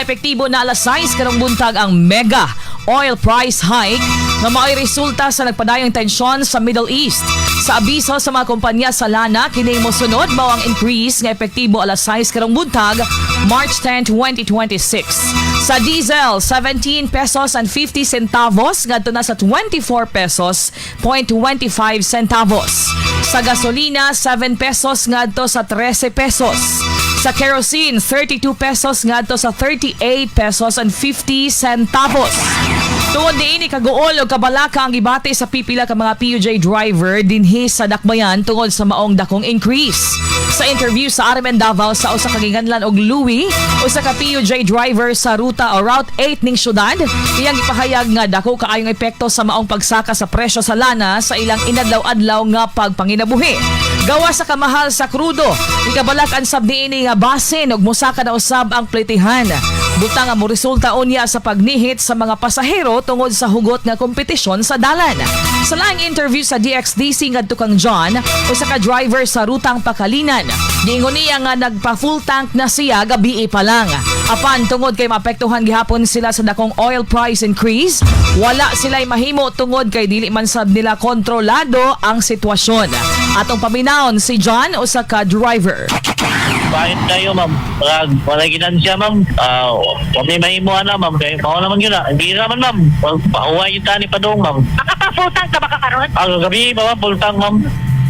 Epektibo na alas 6 karong buntag ang mega oil price hike nga mao'y resulta sa nagpadayong tensyon sa Middle East. Sa abiso sa mga kumpanya sa lana, kini mosunod mao ang increase nga epektibo alas 6 karong buntag, March 10, 2026. Sa diesel, 17 pesos and 50 centavos ngadto na sa 24 pesos point 25 centavos. Sa gasolina, 7 pesos ngadto sa 13 pesos. Sa kerosene, 32 pesos ngadto sa 38 pesos and 50 centavos. Tungod niini, kaguol o kabalaka ang gibati sa pipila ka mga PUJ driver dinhi sa Dakbayan tungod sa maong dakong increase. Sa interview sa RMN Davao sa usa ka giganlan og Louie, usa ka PUJ driver sa ruta o Route 8 ning syudad, iyang gipahayag nga dako kaayong epekto sa maong pagsaka sa presyo sa lana sa ilang inadlaw-adlaw nga pagpanginabuhi. Gawa sa kamahal sa krudo, ikabalak-an sab niini nga basin og mosaka na usab ang pletihan. Butang nga moresulta unya sa pagnihit sa mga pasahero tungod sa hugot nga kompetisyon sa dalan. Sa laing interview sa DXDC ngadto kang John, usa ka driver sa rutang Pakalinan, giingon niya nga nagpa full tank na siya gabii pa lang. Apan tungod kay maapektuhan gihapon sila sa dakong oil price increase, wala sila'y mahimo tungod kay dili man sab nila kontrolado ang sitwasyon. Atong paminawon si John, usa ka driver. Bakit tayo, ma'am? Pag wala ginansya, ma'am. Ah, uh, may mahimo na, ma'am. Kaya mao naman yun na. Hindi naman, ma'am. Pag pauway yung tani pa doon, ma'am. Makapa-full tank ka ba ka karon? Ah, gabi ba, ma'am? Full tank, ma'am.